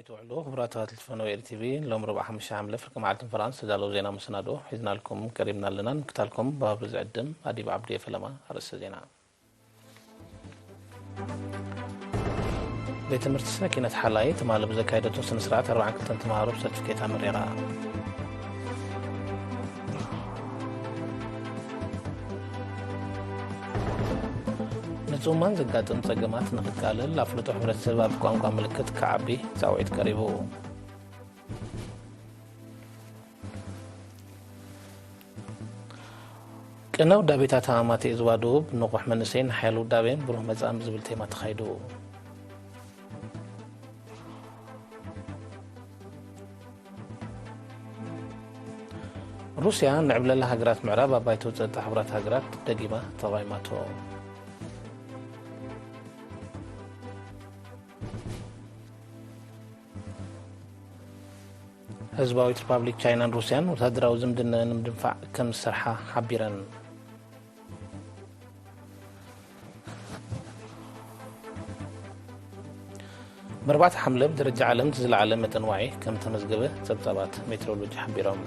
ትውዕሉ ክቡራት ተኸታተልቲ ፈነወ ኤሪ ቲቪ፣ ሎም ረቡዕ ሓሙሽተ ሓምለ ፍርቂ መዓልቲ ፈረንሳ ዝተዳለዉ ዜና መሰናድኦ ሒዝናልኩም ቀሪብና ኣለና። ንምክታልኩም ብባህሪ ዝዕድም ኣዲብ ዓብዱ የፈለማ። ኣርእስተ ዜና። ቤት ትምህርቲ ስነ ኪነት ሓላይ ትማሊ ብዘካየደቶ ስነ ስርዓት ኣርባዓን ክልተን ተምሃሮ ብሰርቲፊኬት ኣመሪቓ። ንጽሙማን ዘጋጥም ጸገማት ንኽቃለል ኣፍልጦ ሕብረተሰብ ኣብ ቋንቋ ምልክት ክዓቢ ጻውዒት ቀሪቡ። ቅነ ውዳቤታት ሃማማተይ ዞባ ደቡብ ንቑሕ መንእሰይ ንሓያል ውዳቤን ብሩህ መጻእን ብዝብል ቴማ ተኻይዱ። ሩስያ ንዕብለላ ሃገራት ምዕራብ ኣብ ባይቶ ጸጥታ ሕቡራት ሃገራት ደጊማ ተቓዊማቶ። ህዝባዊት ሪፓብሊክ ቻይናን ሩስያን ወታደራዊ ዝምድና ንምድንፋዕ ከም ዝሰርሓ ሓቢረን። ብ ኣርባዕተ ሓምለ ብደረጃ ዓለም እቲ ዝለዓለ መጠን ዋዒ ከም ተመዝገበ ጸብጻባት ሜትሮሎጂ ሓቢሮም።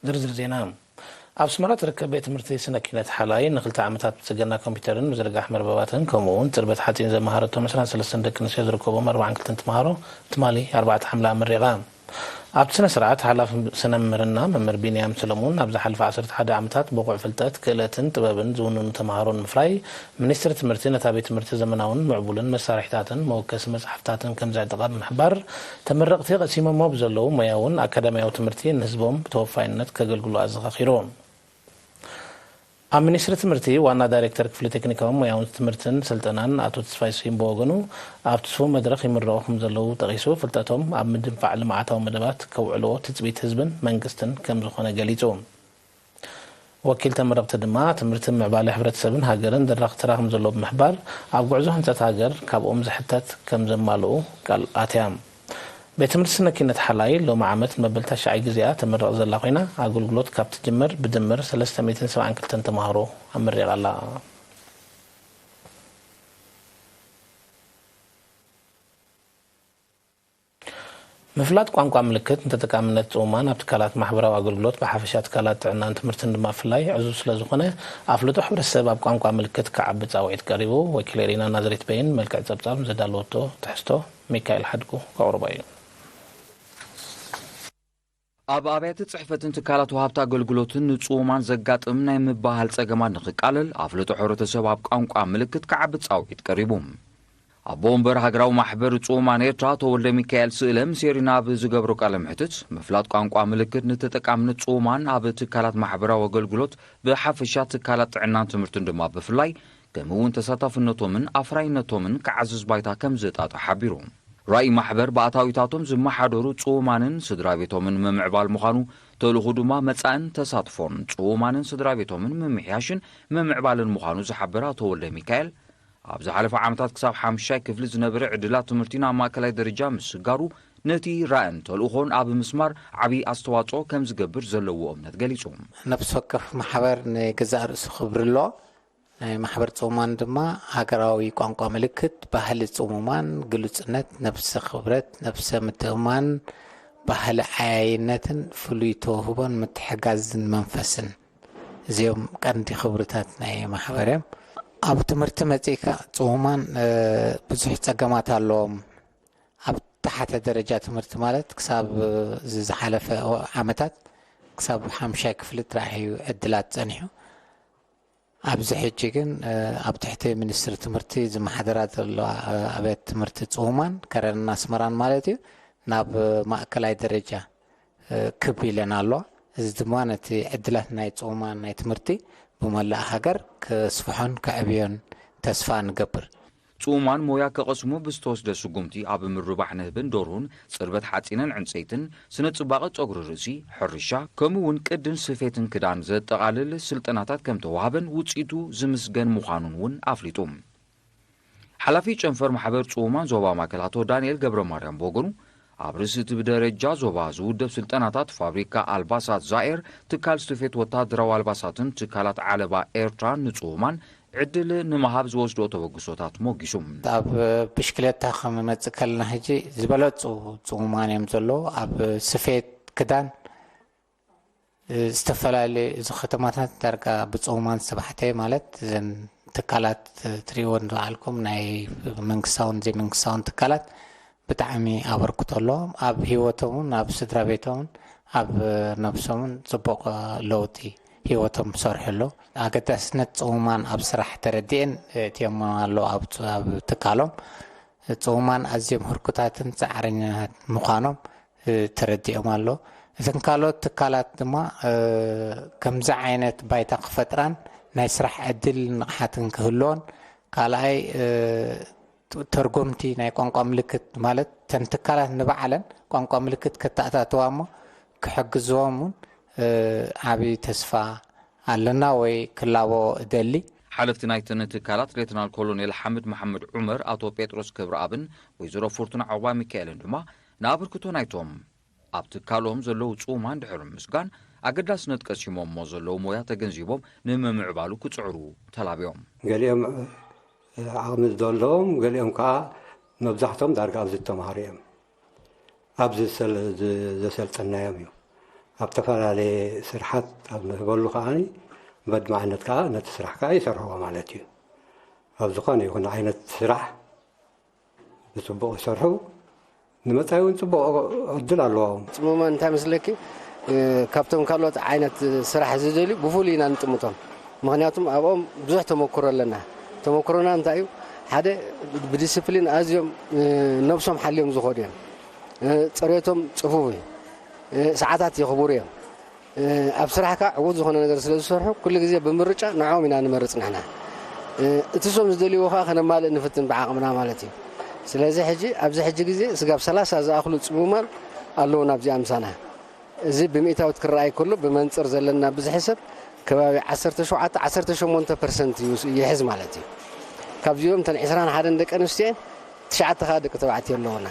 ዝርዝር ዜና። ኣብ ኣስመራ ትርከብ ቤት ትምህርቲ ስነ ኪነት ሓላይ ንክልተ ዓመታት ብጽገና ኮምፒውተርን ምዝርጋሕ መርበባትን ከምኡ እውን ጽርበት ሓጺን ዘመሃረቶም ዕስራን ሰለስተን ደቂ ኣንስትዮ ዝርከቦም ኣርባዓን ክልተን ተምሃሮ ትማሊ ኣርባዕተ ሓምለ ኣመሪቓ። ኣብቲ ስነ ስርዓት ሓላፊ ስነ ምምርና መምህር ቢንያም ሰለሙን ኣብ ዝሓለፈ ዓሰርተ ሓደ ዓመታት ብቑዕ ፍልጠት፣ ክእለትን ጥበብን ዝውንኑ ተምሃሮ ንምፍራይ ሚኒስትሪ ትምህርቲ ነታ ቤት ትምህርቲ ዘመናውን ምዕቡልን መሳርሒታትን መወከሲ መጽሓፍታትን ከም ዘዕጠቓ ብምሕባር፣ ተመረቕቲ ቀሲሞሞ ብዘለዉ ሞያውን ኣካዳሚያዊ ትምህርቲ ንህዝቦም ብተወፋይነት ከገልግሉ ኣዘኻኺሩ። ኣብ ሚኒስትሪ ትምህርቲ ዋና ዳይሬክተር ክፍሊ ቴክኒካዊ ሞያውን ትምህርትን ስልጠናን ኣቶ ተስፋይ ስዩም ብወገኑ፣ ኣብቲ ስፉው መድረኽ ይምረቑ ከም ዘለዉ ጠቒሱ፣ ፍልጠቶም ኣብ ምድንፋዕ ልምዓታዊ መደባት ከውዕልዎ ትጽቢት ህዝብን መንግስትን ከም ዝኾነ ገሊጹ። ወኪል ተመረቕቲ ድማ ትምህርትን ምዕባለ ሕብረተሰብን ሃገርን ዘራኽብ ተራ ከም ዘለዎ ብምሕባር፣ ኣብ ጉዕዞ ህንጸት ሃገር ካብኦም ዝሕተት ከም ዘማልኡ ቃል ኣትያ። ቤት ትምህርቲ ስነ ኪነት ሓላይ ሎሚ ዓመት ንመበል ታሽዓይ ግዜኣ ተመርቕ ዘላ ኮይና፣ ኣገልግሎት ካብ ትጅምር ብድምር ሰለስተ ሚእትን ሰብዓን ክልተን ተምሃሮ ኣመሪቓ ኣላ። ምፍላጥ ቋንቋ ምልክት ንተጠቃምነት ጽሙማን ኣብ ትካላት ማሕበራዊ ኣገልግሎት ብሓፈሻ ትካላት ጥዕናን ትምህርትን ድማ ብፍላይ ዕዙዝ ስለ ዝኾነ፣ ኣፍልጦ ሕብረተሰብ ኣብ ቋንቋ ምልክት ክዓቢ ጻውዒት ቀሪቡ። ወኪል ኤሪና ናዝሬት በይን መልክዕ ጸብጻብ ዘዳለወቶ ትሕዝቶ ሚካኤል ሓድጉ ከቕርቦ እዩ። ኣብ ኣብያተ ጽሕፈትን ትካላት ወሃብቲ ኣገልግሎትን ንጽሙማን ዘጋጥም ናይ ምባሃል ጸገማት ንኽቃለል ኣፍልጦ ሕብረተሰብ ኣብ ቋንቋ ምልክት ክዓቢ ጻውዒት ቀሪቡ። ኣቦ ወንበር ሃገራዊ ማሕበር ጽሙማን ኤርትራ ተወልደ ሚካኤል ስእለ ምስ ኤሪና ኣብ ዝገብሮ ቃለ መሕትት፣ ምፍላጥ ቋንቋ ምልክት ንተጠቃምነት ጽሙማን ኣብ ትካላት ማሕበራዊ ኣገልግሎት ብሓፈሻ ትካላት ጥዕናን ትምህርትን ድማ ብፍላይ፣ ከምኡ እውን ተሳታፍነቶምን ኣፍራይነቶምን ክዓዝዝ ባይታ ከም ዘጣጥሕ ሓቢሩ። ራእይ ማሕበር ብኣታዊታቶም ዝመሓደሩ ጽሙማንን ስድራ ቤቶምን ምምዕባል ምዃኑ፣ ተልእኹ ድማ መጻእን ተሳትፎን ጽሙማንን ስድራ ቤቶምን ምምሕያሽን ምምዕባልን ምዃኑ ዝሓበረ ኣቶ ወልደ ሚካኤል፣ ኣብ ዝሓለፈ ዓመታት ክሳብ ሓምሻይ ክፍሊ ዝነበረ ዕድላት ትምህርቲ ናብ ማእከላይ ደረጃ ምስጋሩ፣ ነቲ ራእን ተልእኾን ኣብ ምስማር ዓቢ ኣስተዋጽኦ ከም ዝገብር ዘለዎ እምነት ገሊጹ። ነፍሲ ወከፍ ማሕበር ንገዛእ ርእሱ ክብሪ ኣለዎ። ናይ ማሕበር ጽሙማን ድማ ሃገራዊ ቋንቋ ምልክት፣ ባህሊ ጽሙማን፣ ግሉጽነት፣ ነብሰ ክብረት፣ ነብሰ ምትእምማን፣ ባህሊ ዓያይነትን ፍሉይ ተውህቦን ምትሕጋዝን መንፈስን፣ እዚኦም ቀንዲ ክብርታት ናይ ማሕበር እዮም። ኣብ ትምህርቲ መጺእካ ጽሙማን፣ እ፣ ብዙሕ ጸገማት ኣለዎም። ኣብ ታሕተ ደረጃ ትምህርቲ ማለት ክሳብ፣ እ፣ እዚ ዝሓለፈ ዓመታት ክሳብ ሓምሻይ ክፍሊ ጥራሕ እዩ ዕድላት ጸኒሑ። ኣብዚ ሕጂ ግን፣ እ፣ ኣብ ትሕቲ ሚኒስትሪ ትምህርቲ ዝመሓደራ ዘለዋ፣ እ፣ ኣብያተ ትምህርቲ ጽሙማን ከረንን ኣስመራን ማለት እዩ፣ ናብ ማእከላይ ደረጃ፣ እ፣ ክብ ኢለን ኣለዋ። እዚ ድማ ነቲ ዕድላት ናይ ጽሙማን ናይ ትምህርቲ ብመላእ ሃገር ክስፍሖን ከዕብዮን ተስፋ ንገብር። ጽሙማን ሞያ ክቐስሙ ብዝተወስደ ስጉምቲ ኣብ ምርባሕ ንህብን ደርሁን፣ ጽርበት ሓጺንን ዕንጸይትን፣ ስነ ጽባቐ ጸጉሪ ርእሲ፣ ሕርሻ፣ ከምኡ እውን ቅድን ስፌትን ክዳን ዘጠቓልል ስልጠናታት ከም ተዋህበን ውጽኢቱ ዝምስገን ምዃኑን እውን ኣፍሊጡ። ሓላፊ ጨንፈር ማሕበር ጽሙማን ዞባ ማእከል ኣቶ ዳንኤል ገብረ ማርያም ብወገኑ፣ ኣብ ርእሲ እቲ ብደረጃ ዞባ ዝውደብ ስልጠናታት ፋብሪካ ኣልባሳት ዛኤር፣ ትካል ስፌት ወታደራዊ ኣልባሳትን ትካላት ዓለባ ኤርትራን ንጽውማን ዕድል ንምሃብ ዝወስዶ ተበግሶታት ሞጊሱ። ኣብ ብሽክሌታ ከም መጽእ ከለና ሕጂ ዝበለጹ ጽውማን እዮም ዘለዉ። ኣብ ስፌት ክዳን ዝተፈላለዩ እዚ ከተማታት ዳርጋ ብጽውማን ዝተባሕተ ማለት እዘን ትካላት ትሪእዎ ንበዓልኩም ናይ መንግስታውን ዘይመንግስታውን ትካላት ብጣዕሚ ኣበርክቶ ኣለዎም። ኣብ ህይወቶምን ኣብ ስድራ ቤቶምን ኣብ ነብሶምን ጽቡቕ ለውጢ ህይወቶም ሰርሑ ኣለዉ። ኣገዳስነት ጽውማን ኣብ ስራሕ ተረዲኤን እትዮም ኣለዉ ኣብ ትካሎም። ጽውማን ኣዝዮም ህርኩታትን ጻዕረኛታት ምዃኖም ተረዲኦም ኣሎ። እተን ካልኦት ትካላት ድማ ከምዚ ዓይነት ባይታ ክፈጥራን ናይ ስራሕ ዕድል ንቕሓትን ክህልዎን፣ ካልኣይ ተርጎምቲ ናይ ቋንቋ ምልክት ማለት እተን ትካላት ንባዕለን ቋንቋ ምልክት ከተኣታትዋ እሞ ክሕግዝዎም እውን ዓብዪ ተስፋ ኣለና ወይ ክላቦ እደሊ። ሓለፍቲ ናይተን ትካላት ሌተናል ኮሎኔል ሓምድ መሓመድ ዑመር፣ ኣቶ ጴጥሮስ ክብረኣብን ወይዘሮ ፎርቱና ዑቕባ ሚካኤልን ድማ ንኣበርክቶ ናይቶም ኣብ ትካሎም ዘለዉ ጽውማን ድሕሪ ምስጋን ኣገዳስነት ቀሲሞሞ ዘለዉ ሞያ ተገንዚቦም ንምምዕባሉ ክጽዕሩ ተላብዮም። ገሊኦም ዓቕሚ ዘለዎም፣ ገሊኦም ከዓ መብዛሕቶም ዳርጋ ኣብዚ ዝተምሃሩ እዮም። ኣብዚ ዘሰልጠናዮም እዩ። ኣብ ዝተፈላለየ ስርሓት ኣብ ንህበሉ ከዓ በድመ ዓይነት ከዓ ነቲ ስራሕ ከዓ ይሰርሕዎ ማለት እዩ። ኣብ ዝኾነ ይኹን ዓይነት ስራሕ ብፅቡቕ ይሰርሑ፣ ንመፃኢ እውን ፅቡቕ ዕድል ኣለዎም። ፅሙማን እንታይ መስለኪ ካብቶም ካልኦት ዓይነት ስራሕ ዝደልዩ ብፍሉይ ኢና ንጥምቶም። ምክንያቱም ኣብኦም ብዙሕ ተመክሮ ኣለና። ተመክሮና እንታይ እዩ? ሓደ ብዲስፕሊን ኣዝዮም ነብሶም ሓልዮም ዝኸዱ እዮም። ፅሬቶም ፅፉፍ እዩ። ሰዓታት የኽብሩ እዮም። ኣብ ስራሕ ከዓ ዕዉት ዝኾነ ነገር ስለ ዝሰርሑ ኩሉ ግዜ ብምርጫ ንዕኦም ኢና ንመርፅ ንሕና። እቲ እሶም ዝደልይዎ ከዓ ከነማልእ ንፍትን ብዓቕምና ማለት እዩ። ስለዚ ሕጂ ኣብዚ ሕጂ ግዜ ስጋብ ሰላሳ ዝኣኽሉ ፅሙማን ኣለዉ ናብዚኣ ምሳና። እዚ ብምእታውት ክረኣይ ከሎ ብመንፅር ዘለና ብዝሒ ሰብ ከባቢ ዓሰርተ ሸውዓተ ዓሰርተ ሸሞንተ ፐርሰንት ይሕዝ ማለት እዩ። ካብዚኦም እተን ዕስራን ሓደን ደቂ ኣንስትዮ እየን፣ ትሽዓተ ከዓ ደቂ ተባዕትዮ ኣለዉና።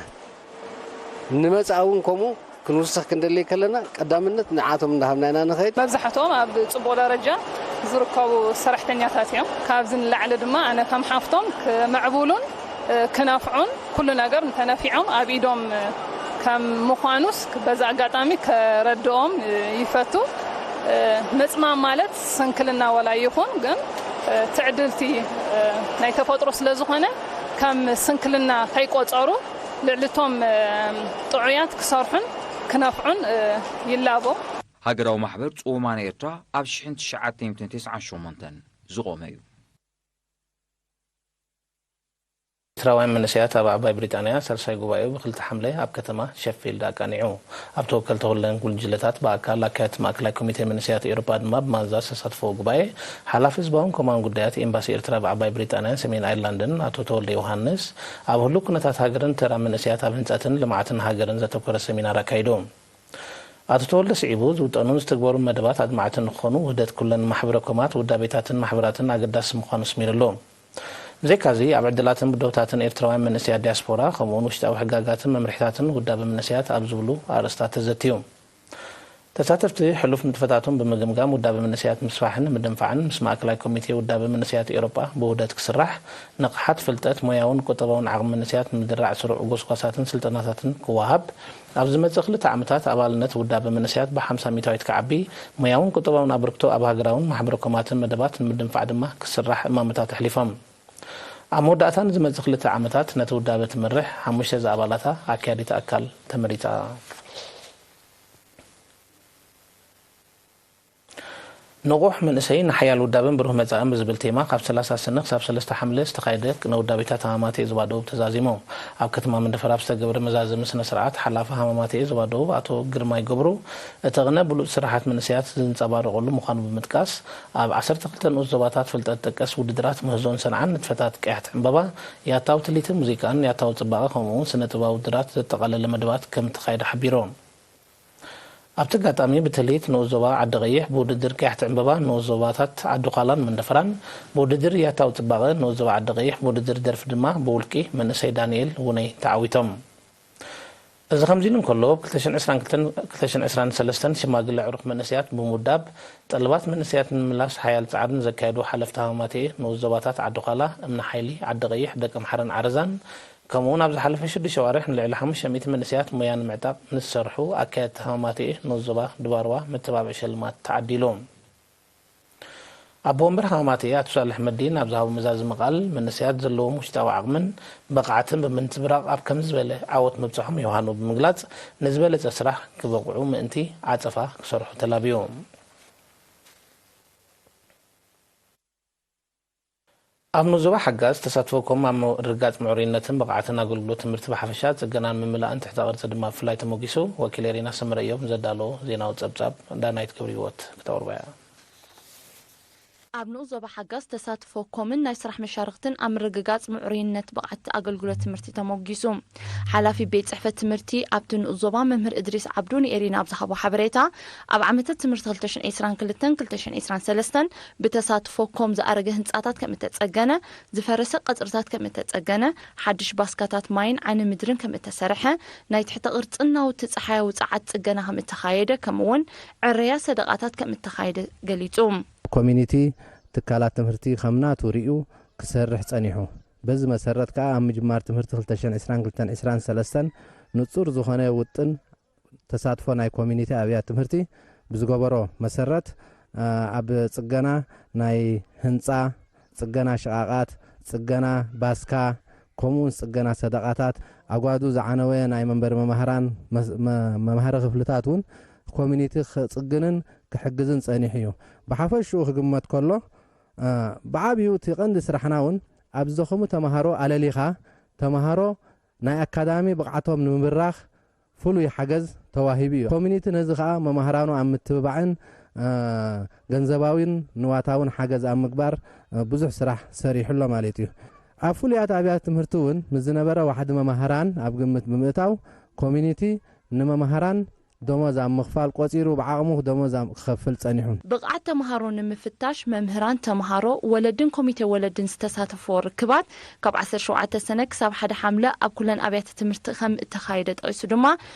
ንመፃኢ እውን ከምኡ ክንውስኽ ክንደሊ ከለና ቀዳምነት ንዓቶም እንዳሃብና ኢና ንኸይድ። መብዛሕትኦም ኣብ ፅቡቕ ደረጃ ዝርከቡ ሰራሕተኛታት እዮም። ካብዚ ንላዕሊ ድማ ኣነ ከም ሓፍቶም ክምዕብሉን ክነፍዑን ኩሉ ነገር እንተነፊዖም ኣብ ኢዶም ከም ምዃኑስ በዚ ኣጋጣሚ ከረድኦም ይፈቱ። ምፅማም ማለት ስንክልና ወላ ይኹን ግን ትዕድልቲ ናይ ተፈጥሮ ስለ ዝኾነ ከም ስንክልና ከይቆፀሩ ልዕሊ እቶም ጥዑያት ክሰርሑን ክነፍዑን ይላቦ። ሃገራዊ ማሕበር ጽውማን ኤርትራ ኣብ ሽሕን ትሽዓተ ሚእትን ተስዓን ሸሞንተን ዝቖመ እዩ። ኤርትራውያን መንእሰያት ኣብ ዓባይ ብሪጣንያ ሳልሳይ ጉባኤኡ ብክልተ ሓምለ ኣብ ከተማ ሸፊልድ ኣቃኒዑ። ኣብ ተወከልቲ ኩለን ጉጅለታት ብኣካል ኣካየድቲ ማእከላይ ኮሚቴ መንእሰያት ኤውሮጳ ድማ ብማንዛ ዝተሳተፍዎ ጉባኤ፣ ሓላፊ ህዝባውን ኮማን ጉዳያት ኤምባሲ ኤርትራ ኣብ ዓባይ ብሪጣንያን ሰሜን ኣይርላንድን ኣቶ ተወልደ ዮሃንስ፣ ኣብ ህሉው ኩነታት ሃገርን ተራ መንእሰያት ኣብ ህንጸትን ልምዓትን ሃገርን ዘተኮረ ሰሚናር ኣካይዱ። ኣቶ ተወልደ ስዒቡ፣ ዝውጠኑን ዝትግበሩን መደባት ኣድማዕቲ ንክኾኑ ውህደት ኩለን ማሕበረ ኮማት፣ ውዳቤታትን ማሕበራትን ኣገዳሲ ምዃኑ ኣስሚሩሉ። ብዘይካዚ፣ ኣብ ዕድላትን ብድሆታትን ኤርትራውያን መንእሰያት ዲያስፖራ፣ ከምኡውን ውሽጣዊ ሕጋጋትን መምርሒታትን ውዳበ መንእሰያት ኣብ ዝብሉ ኣርእስታት ተዘትዩ። ተሳተፍቲ፣ ሕሉፍ ንጥፈታቶም ብምግምጋም ውዳበ መንእሰያት ንምስፋሕን ንምድንፋዕን ምስ ማእከላይ ኮሚቴ ውዳበ መንእሰያት ኤውሮጳ ብውህደት ክስራሕ፣ ንቕሓት ፍልጠት፣ ሞያውን ቁጠባውን ዓቕሚ መንእሰያት ንምድራዕ ስሩዕ ጎስጓሳትን ስልጠናታትን ክወሃብ፣ ኣብ ዝመጽእ ክልተ ዓመታት ኣባልነት ውዳበ መንእሰያት ብሓምሳ ሚእታዊት ክዓቢ፣ ሞያውን ቁጠባውን ኣበርክቶ ኣብ ሃገራውን ማሕበረ ኮማትን መደባት ንምድንፋዕ ድማ ክስራሕ እማመታት ኣሕሊፎም። ኣብ መወዳእታ ንዝመጽእ ክልተ ዓመታት ነቲ ውዳበ ትመርሕ ሓሙሽተ ዝኣባላታ ኣካያዲት ኣካል ተመሪጻ። ንቑሕ መንእሰይ ንሓያል ውዳበን ብሩህ መጻእን ብዝብል ቴማ ካብ ሰላሳ ሰነ ክሳብ ሰለስተ ሓምለ ዝተኻየደ ቅነ ውዳቤታት ሃማማተኤ ዞባ ደቡብ ተዛዚሙ። ኣብ ከተማ መንደፈራ ኣብ ዝተገብረ መዛዘሚ ስነ ስርዓት ሓላፊ ሃማማተኤ ዞባ ደቡብ ኣቶ ግርማይ ገብሩ እቲ ቅነ ብሉጽ ስራሓት መንእሰያት ዝንጸባረቐሉ ምዃኑ ብምጥቃስ ኣብ ዓሰርተ ክልተ ንኡስ ዞባታት ፍልጠት ጠቀስ ውድድራት ምህዞን ሰንዓን ንጥፈታት ቅያሕቲ ዕምበባ፣ ያታዊ ትልሂትን ሙዚቃን ያታዊ ጽባቐ ከምኡ'ውን ስነ ጥበባዊ ውድድራት ዘጠቓለለ መደባት ከም እተኻየደ ሓቢሩ። ኣብቲ ኣጋጣሚ ብትልሂት ንኡስ ዞባ ዓዲ ቀይሕ ብውድድር ቅያሕቲ ዕምበባ ንኡስ ዞባታት ዓዲ ዃላን መንደፈራን፣ ብውድድር ያታዊ ጽባቐ ንኡስ ዞባ ዓዲ ቀይሕ፣ ብውድድር ደርፊ ድማ ብውልቂ መንእሰይ ዳንኤል ውነይ ተዓዊቶም። እዚ ከምዚ ኢሉ እንከሎ፣ ብ ክልተ ሽሕን ዕስራን ክልተን ክልተ ሽሕን ዕስራን ሰለስተን ሽማግለ ዕሩኽ መንእሰያት ብምውዳብ፣ ጠለባት መንእሰያት ንምምላስ ሓያል ጻዕሪ ንዘካየዱ ሓለፍቲ ሃማማተኤ ንኡስ ዞባታት ዓዲ ዃላ፣ እምኒ ሓይሊ፣ ዓዲ ቀይሕ፣ ደቀምሓረን ዓረዛን፣ ከምኡ'ውን ኣብ ዝሓለፈ ሽዱሽተ ኣዋርሕ ንልዕሊ ሓሙሽተ ሚእቲ መንእሰያት ሞያ ንምዕጣቕ ንዝሰርሑ ኣካየድቲ ሃማማተኤ ንኡስ ዞባ ድባርዋ መተባብዒ ሽልማት ተዓዲሉ። ኣቦ ወንበር ሃማማተኤ ኣቶ ሳልሕ መዲን ኣብ ዝሃቦ መዛዘሚ ቃል፣ መንእሰያት ዘለዎም ውሽጣዊ ዓቕምን ብቕዓትን ብምንጽብራቕ ኣብ ከምዚ ዝበለ ዓወት ምብጽሖም የውሃኑ ብምግላጽ፣ ንዝበለጸ ስራሕ ክበቕዑ ምእንቲ ዓጸፋ ክሰርሑ ተላብዩ። ኣብ ንኡስ ዞባ ሓጋዝ ተሳትፎ ኮም ኣብ ምርግጋጽ ምዕሩይነትን ብቕዓትን ኣገልግሎት ትምህርቲ ብሓፈሻ፣ ጽገናን ምምላእን ትሕተ ቅርጺ ድማ ብፍላይ ተሞጊሱ። ወኪል ኤሪና ሰመረ እዮም ዘዳለዎ ዜናዊ ጸብጻብ ዳናይት ክብሪ ህይወት ክተቕርቦ እያ። ኣብ ንኡስ ዞባ ሓጋዝ ተሳትፎ ኮምን ናይ ስራሕ መሻርኽትን ኣብ ምርግጋጽ ምዕሩይነት ብቕዓት ኣገልግሎት ትምህርቲ ተሞጊሱ። ሓላፊ ቤት ጽሕፈት ትምህርቲ ኣብቲ ንኡስ ዞባ መምህር እድሪስ ዓብዱ ንኤሪና ኣብ ዝሃቦ ሓበሬታ፣ ኣብ ዓመተ ትምህርቲ ክልተ ሽሕን ዕስራን ክልተን ክልተ ሽሕን ዕስራን ሰለስተን ብተሳትፎ ኮም ዝኣረገ ህንጻታት ከም እተጸገነ፣ ዝፈረሰ ቀጽርታት ከም እተጸገነ፣ ሓድሽ ባስካታት ማይን ዓይኒ ምድርን ከም እተሰርሐ፣ ናይ ትሕተ ቅርጽን ናውቲ ጸሓያዊ ጸዓት ጽገና ከም እተኻየደ፣ ከምኡ'ውን ዕረያ ሰደቓታት ከም እተኻየደ ገሊጹ። ኮሚኒቲ ትካላት ትምህርቲ ከም ናቱ ርእዩ ክሰርሕ ጸኒሑ። በዚ መሰረት ከኣ ኣብ ምጅማር ትምህርቲ ክልተ ሽሕን ዕስራን ክልተን ዕስራን ሰለስተን ንጹር ዝኾነ ውጥን ተሳትፎ ናይ ኮሚኒቲ ኣብያተ ትምህርቲ ብዝገበሮ መሰረት፣ ኣ፣ ኣብ ጽገና ናይ ህንጻ፣ ጽገና ሽቓቓት፣ ጽገና ባስካ፣ ከምኡውን ጽገና ሰደቓታት፣ ኣጓዱ ዝዓነወ ናይ መንበሪ መማህራን መስ-፣ መ-፣ መምሃሪ ክፍልታት እውን ኮሚኒቲ ክጽግንን ክሕግዝን ጸኒሑ እዩ። ብሓፈሽኡ ክግመት ከሎ፣ እ፣ ብዓብዩ እቲ ቀንዲ ስራሕና እውን ኣብ ዝደኸሙ ተምሃሮ ኣለሊኻ፣ ተምሃሮ ናይ ኣካዳሚ ብቕዓቶም ንምብራኽ ፍሉይ ሓገዝ ተዋሂቡ እዩ። ኮሚኒቲ ነዚ ኸኣ መማህራኑ ኣብ ምትብባዕን፣ እ፣ ገንዘባዊን ንዋታውን ሓገዝ ኣብ ምግባር፣ እ፣ ብዙሕ ስራሕ ሰሪሑ ኣሎ ማለት እዩ። ኣብ ፍሉያት ኣብያተ ትምህርቲ እውን ምስ ዝነበረ ዋሕዲ መማህራን ኣብ ግምት ብምእታው፣ ኮሚኒቲ ንመማህራን ደሞዝ ኣብ ምኽፋል ቆጺሩ ብዓቕሙ ደሞዝ ኣብ ክኸፍል ጸኒሑ። ብቕዓት ተምሃሮ ንምፍታሽ መምህራን፣ ተምሃሮ፣ ወለድን ኮሚቴ ወለድን ዝተሳተፍዎ ርክባት ካብ ዓሰርተ ሸውዓተ ሰነ ክሳብ ሓደ ሓምለ ኣብ ኩለን ኣብያተ ትምህርቲ ከም እተኻየደ ጠቒሱ ድማ፣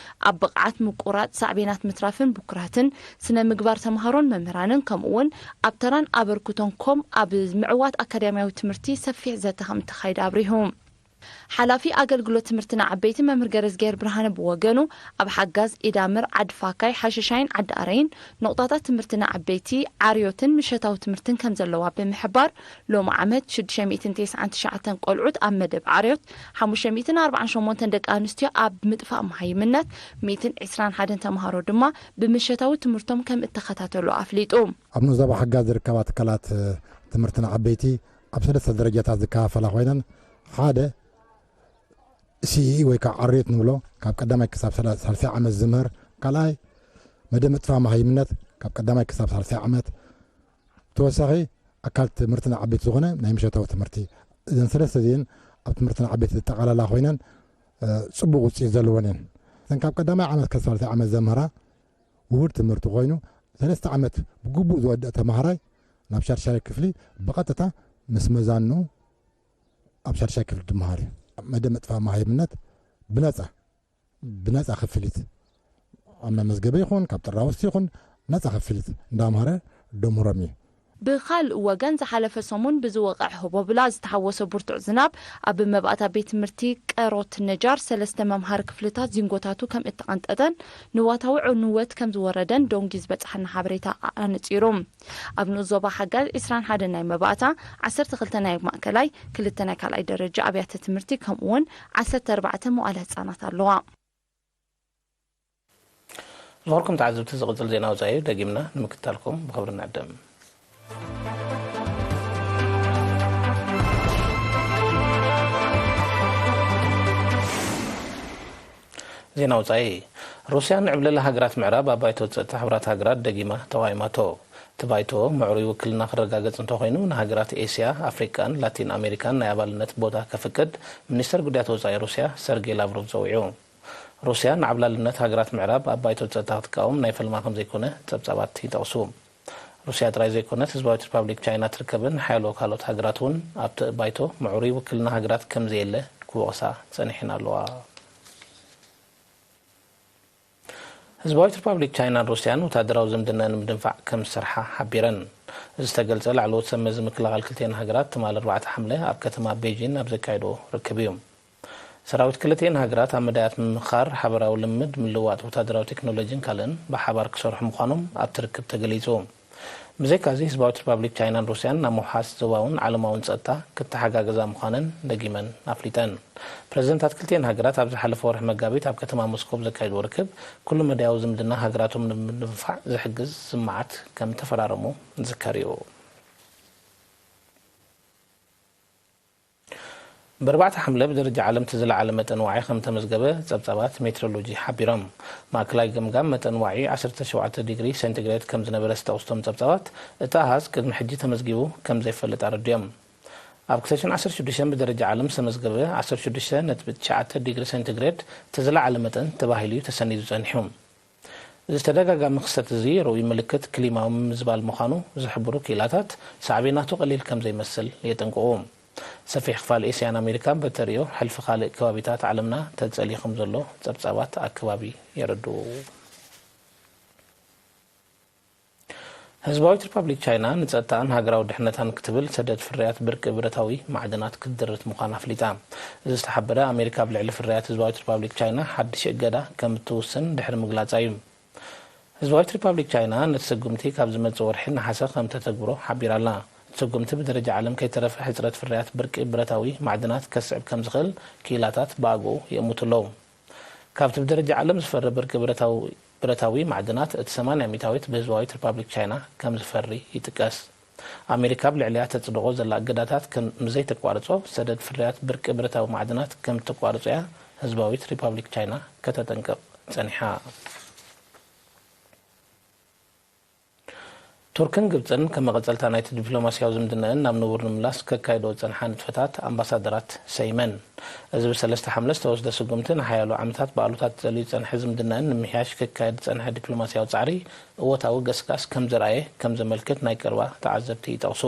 ኣብ ብቕዓት ምቁራጽ፣ ሳዕቤናት ምትራፍን ብኩራትን፣ ስነ ምግባር ተምሃሮን መምህራንን፣ ከምኡ'ውን ኣብ ተራን ኣበርክቶን ኮም ኣብ ምዕዋት ኣካዳሚያዊ ትምህርቲ ሰፊሕ ዘተ ከም እተኻየደ ኣብሪሁ። ሓላፊ ኣገልግሎት ትምህርቲ ንዓበይቲ መምህር ገረዝግሄር ብርሃነ ብወገኑ፣ ኣብ ሓጋዝ፣ ኢዳምር፣ ዓዲ ፋካይ፣ ሓሸሻይን ዓዲ ኣረይን ኖቕጣታት ትምህርቲ ንዓበይቲ ዓርዮትን ምሸታዊ ትምህርትን ከም ዘለዋ ብምሕባር፣ ሎሚ ዓመት ሽዱሽተ ሚእትን ተስዓን ትሽዓተን ቆልዑት ኣብ መደብ ዓርዮት፣ ሓሙሽተ ሚእትን ኣርባዓን ሸሞንተን ደቂ ኣንስትዮ ኣብ ምጥፋእ መሃይምነት፣ ሚእትን ዕስራን ሓደን ተምሃሮ ድማ ብምሸታዊ ትምህርቶም ከም እተኸታተሉ ኣፍሊጡ። ኣብ ንኡስ ዞባ ሓጋዝ ዝርከባ ትካላት ትምህርቲ ንዓበይቲ ኣብ ሰለስተ ደረጃታት ዝከፋፈላ ኮይነን፣ ሓደ ሲኢ ወይ ከዓ ዓርዮት ንብሎ፣ ካብ ቀዳማይ ክሳብ ሰላ-፣ ሳልሳይ ዓመት ዝምህር፣ ካልኣይ መደብ ምጥፋእ መሃይምነት፣ ካብ ቀዳማይ ክሳብ ሳልሳይ ዓመት፣ ተወሳኺ ኣካል ትምህርቲ ንዓበይቲ ዝኾነ ናይ ምሸታዊ ትምህርቲ። እዘን ሰለስተ እዚአን ኣብ ትምህርቲ ንዓበይቲ ዝጠቓላላ ኮይነን፣ እ፣ ጽቡቕ ውጽኢት ዘለወን እየን። እተን ካብ ቀዳማይ ዓመት ክሳብ ሳልሳይ ዓመት ዘምህራ ውሁድ ትምህርቲ ኮይኑ፣ ሰለስተ ዓመት ብግቡእ ዝወድእ ተማሃራይ ናብ ሻድሻይ ክፍሊ ብቐጥታ ምስ መዛኑ ኣብ ሻድሻይ ክፍሊ ድመሃር እዩ። መደብ ምጥፋእ መሃይምነት ብነጻ፣ ብነጻ ክፍሊት ኣብ መመዝገቢ ይኹን ካብ ጥራውስቲ ይኹን ነጻ ክፍሊት እንዳምሃረ ደምህሮም እዩ። ብኻልእ ወገን፣ ዝሓለፈ ሰሙን ብዝወቕዐ ህቦብላ ዝተሓወሰ ብርቱዕ ዝናብ ኣብ መባእታ ቤት ትምህርቲ ቀሮት ነጃር ሰለስተ መምሃሪ ክፍልታት ዚንጎታቱ ከም እተቐንጠጠን ንዋታዊ ዕንወት ከም ዝወረደን ዶንጊ ዝበጽሓና ሓበሬታ ኣነጺሩ። ኣብ ንኡስ ዞባ ሓጋዝ ዕስራን ሓደን ናይ መባእታ፣ ዓሰርተ ክልተ ናይ ማእከላይ፣ ክልተ ናይ ካልኣይ ደረጃ ኣብያተ ትምህርቲ ከምኡ'ውን ዓሰርተ ኣርባዕተ መዋእለ ህጻናት ኣለዋ። ዝኸበርኩም ተዓዘብቲ፣ ዝቕጽል ዜና ወጻኢ እዩ። ደጊምና ንምክትታልኩም ብኽብሪ ንዕድም። ዜና ወጻኢ። ሩስያ ንዕብለላ ሃገራት ምዕራብ ኣብ ባይቶ ጸጥታ ሕቡራት ሃገራት ደጊማ ተቓዊማቶ። እቲ ባይቶ ምዕሩይ ውክልና ክረጋገጽ እንተኾይኑ፣ ንሃገራት ኤስያ፣ ኣፍሪቃን ላቲን ኣሜሪካን ናይ ኣባልነት ቦታ ከፍቅድ ሚኒስተር ጉዳያት ወጻኢ ሩስያ ሰርጌይ ላቭሮቭ ጸዊዑ። ሩስያ ንዓብላልነት ሃገራት ምዕራብ ኣብ ባይቶ ጸጥታ ክትቃወም ናይ ፈልማ ከም ዘይኮነ ጸብጻባት ይጠቕሱ። ሩስያ ጥራይ ዘይኮነት፣ ህዝባዊት ሪፓብሊክ ቻይና ትርከበን ሓያሎ ካልኦት ሃገራት እውን ኣብቲ ባይቶ ምዕሩይ ውክልና ሃገራት ከም ዘየለ ክወቕሳ ጸኒሐን ኣለዋ። ህዝባዊት ሪፓብሊክ ቻይናን ሩስያን ወታደራዊ ዝምድና ንምድንፋዕ ከም ዝሰርሓ ሓቢረን። እዚ ዝተገልጸ ላዕለዎት ሰብ መዚ ምክልኻል ክልቲኤን ሃገራት ትማል ኣርባዕተ ሓምለ ኣብ ከተማ ቤጂን ኣብ ዘካየዶ ርክብ እዩ። ሰራዊት ክልቲኤን ሃገራት ኣብ መዳያት ምምኻር፣ ሓበራዊ ልምድ፣ ምልውዋጥ ወታደራዊ ቴክኖሎጂን ካልእን ብሓባር ክሰርሑ ምዃኖም ኣብቲ ርክብ ተገሊጹ። ብዘይካዚ፣ ህዝባዊት ሪፓብሊክ ቻይናን ሩስያን ናብ ምውሓስ ዞባውን ዓለማውን ጸጥታ ክተሓጋገዛ ምዃነን ደጊመን ኣፍሊጠን። ፕረዚደንታት ክልቲኤን ሃገራት ኣብ ዝሓለፈ ወርሒ መጋቢት ኣብ ከተማ ሞስኮ ብዘካየድዎ ርክብ፣ ኩሉ መዳያዊ ዝምድና ሃገራቶም ንምድንፋዕ ዝሕግዝ ስምምዓት ከም ተፈራረሙ ዝዝከር እዩ። ብኣርባዕተ ሓምለ ብደረጃ ዓለም እቲ ዝለዓለ መጠን ዋዒ ከም ተመዝገበ ጸብጻባት ሜትሮሎጂ ሓቢሮም። ማእከላይ ገምጋም መጠን ዋዒ ዓሰርተ ሸውዓተ ዲግሪ ሴንቲግሬድ ከም ዝነበረ ዝተወስቶም ጸብጻባት፣ እቲ ኣሃዝ ቅድሚ ሕጂ ተመዝጊቡ ከም ዘይፈልጥ ኣረዲኦም። ኣብ ክልተ ሽሕን ዓሰርተ ሽዱሽተን ብደረጃ ዓለም ዝተመዝገበ ዓሰርተ ሽዱሽተ ነጥቢ ትሽዓተ ዲግሪ ሴንቲግሬድ እቲ ዝለዓለ መጠን ተባሂሉ እዩ ተሰኒዱ ጸኒሑ። እዚ ተደጋጋሚ ክስተት እዚ ርኡይ ምልክት ክሊማዊ ምምዝባል ምዃኑ ዝሕብሩ ክኢላታት፣ ሳዕቤናቱ ቀሊል ከም ዘይመስል የጠንቅቑ። ሰፊሕ ክፋል ኤስያን ኣሜሪካን በተሪኦ ሕልፊ ካልእ ከባቢታት ዓለምና ተጸልዩ ከም ዘሎ ጸብጻባት ኣከባቢ የረድኡ። ህዝባዊት ሪፓብሊክ ቻይና ንጸጥታኣን ሃገራዊ ድሕነታን ክትብል ሰደድ ፍርያት ብርቂ ብረታዊ ማዕድናት ክትድርት ምዃና ኣፍሊጣ። እዚ ዝተሓበረ ኣሜሪካ ኣብ ልዕሊ ፍርያት ህዝባዊት ሪፓብሊክ ቻይና ሓድሽ እገዳ ከም እትውስን ድሕሪ ምግላጻ እዩ። ህዝባዊት ሪፓብሊክ ቻይና ነቲ ስጉምቲ ካብ ዝመጽእ ወርሒ ነሓሰ ከም ተተግብሮ ሓቢራ ኣላ። እቲ ስጉምቲ ብደረጃ ዓለም ከይተረፈ ሕጽረት ፍርያት ብርቂ ብረታዊ ማዕድናት ከስዕብ ከም ዝኽእል ክኢላታት ብኣግኡ ይእምቱ ኣለዉ። ካብቲ ብደረጃ ዓለም ዝፈሪ ብርቂ ብረታዊ ብረታዊ ማዕድናት እቲ ሰማንያ ሚእታዊት ብህዝባዊት ሪፓብሊክ ቻይና ከም ዝፈሪ ይጥቀስ። ኣሜሪካ ኣብ ልዕሊኣ ተጽድቖ ዘላ እገዳታት ከም ዘይተቋርጾ፣ ሰደድ ፍርያት ብርቂ ብረታዊ ማዕድናት ከም እተቋርጾ እያ ህዝባዊት ሪፓብሊክ ቻይና ከተጠንቅቕ ጸኒሓ። ቱርክን ግብጽን ከም መቐጸልታ ናይቲ ዲፕሎማስያዊ ዝምድናኣን ናብ ንቡር ንምምላስ ከካይዶ ዝጸንሓ ንጥፈታት ኣምባሳደራት ሰይመን። እዚ ብሰለስተ ሓምለ ዝተወስደ ስጉምቲ ንሓያሎ ዓመታት ብኣሉታ ተጸልዩ ዝጸንሐ ዝምድናኣን ንምምሕያሽ ክካየድ ዝጸንሐ ዲፕሎማስያዊ ጻዕሪ እወታዊ ገስጋስ ከም ዘርኣየ ከም ዘመልክት ናይ ቀረባ ተዓዘብቲ ይጠቕሱ።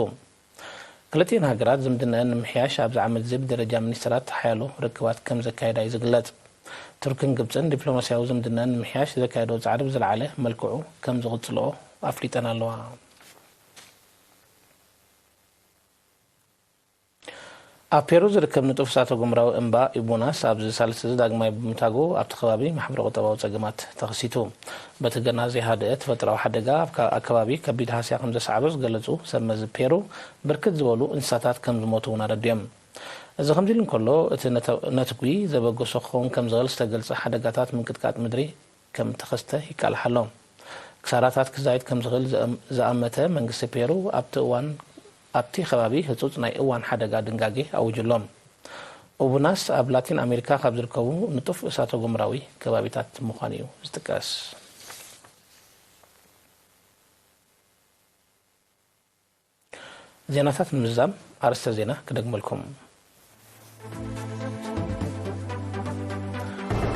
ክልቲኤን ሃገራት ዝምድናኣን ንምምሕያሽ ኣብዚ ዓመት እዚ ብደረጃ ሚኒስተራት ሓያሎ ርክባት ከም ዘካየዳ እዩ ዝግለጽ። ቱርክን ግብጽን ዲፕሎማስያዊ ዝምድናኣን ንምምሕያሽ ዘካየዶ ጻዕሪ ብዝለዓለ መልክዑ ከም ዝቕጽልኦ ኣፍሊጠን ኣለዋ። ኣብ ፔሩ ዝርከብ ንጡፍ እሳተ ጎመራዊ እምባ ኢቡናስ ኣብዚ ሳልስቲ እዚ ዳግማይ ብምንታጉ ኣብቲ ከባቢ ማሕበረ ቁጠባዊ ጸገማት ተኸሲቱ። በቲ ገና ዘይሃደአ ተፈጥሮኣዊ ሓደጋ ኣብ ካ-፣ ኣከባቢ ከቢድ ሃስያ ከም ዘስዓበ ዝገለጹ ሰብ መዚ ፔሩ፣ ብርክት ዝበሉ እንስሳታት ከም ዝሞቱ እውን ኣረዲኦም። እዚ ከምዚ ኢሉ እንከሎ፣ እቲ ነተ-፣ ነትጒ ዘበገሶ ክኸውን ከም ዝኽእል ዝተገልጸ ሓደጋታት ምንቅጥቃጥ ምድሪ ከም እተኸስተ ይቃላሕ ኣሎ። ክሳራታት ክዛይድ ከም ዝኽእል ዝእም-፣ ዝኣመተ መንግስቲ ፔሩ ኣብቲ እዋን፣ ኣብቲ ከባቢ ህጹጽ ናይ እዋን ሓደጋ ድንጋጌ ኣዊጁ ኣሎ። ኡቡናስ ኣብ ላቲን ኣሜሪካ ካብ ዝርከቡ ንጡፍ እሳተ ጎመራዊ ከባቢታት ምዃኑ እዩ ዝጥቀስ። ዜናታት ንምዝዛም ኣርእስተ ዜና ክደግመልኩም።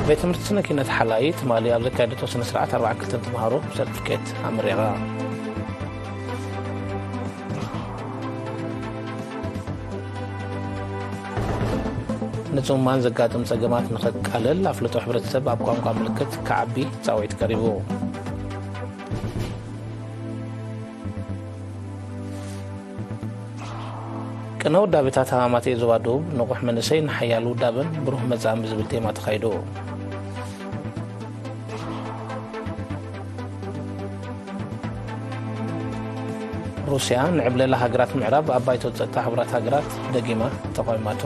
ቤት ትምህርቲ ስነ ኪነት ሓላይ ትማሊ ኣብ ዘካየደቶ ስነ ስርዓት ኣርባዓን ክልተን ተምሃሮ ብሰርቲፊኬት ኣመሪቓ። ንጽሙማን ዘጋጥም ጸገማት ንኸቃልል ኣፍልጦ ሕብረተሰብ ኣብ ቋንቋ ምልክት ክዓቢ ጻውዒት ቀሪቡ። ቅነ ውዳቤታት ሃማማተኤ ዞባ ደቡብ ንቑሕ መንእሰይ ንሓያል ውዳበን ብሩህ መጻእን ብዝብል ቴማ ተኻይዱ። ሩስያ ንዕብለላ ሃገራት ምዕራብ ኣብ ባይቶ ጸጥታ ሕቡራት ሃገራት ደጊማ ተቋሚማቶ።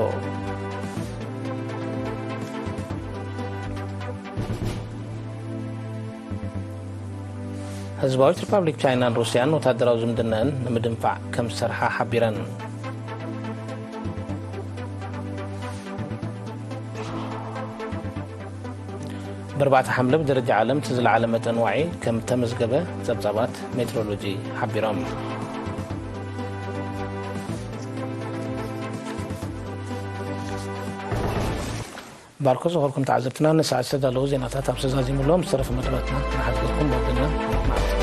ህዝባዊት ሪፓብሊክ ቻይናን ሩስያን ወታደራዊ ዝምድናኣን ንምድንፋዕ ከም ዝሰርሓ ሓቢረን። ብኣርባዕተ ሓምለ ብደረጃ ዓለም እቲ ዝለዓለ መጠን ዋዒ ከም እተመዝገበ ጸብጻባት ሜትሮሎጂ ሓቢሮም። ባርኮ ዝኾርኩም ተዓዘብትና፣ ንሰዓት ዝተዳለዉ ዜናታት ኣብ ዝተዛዚሙሎም ዝተረፈ መደባትና ንሓድገኩም። ወግና መዓልቲ።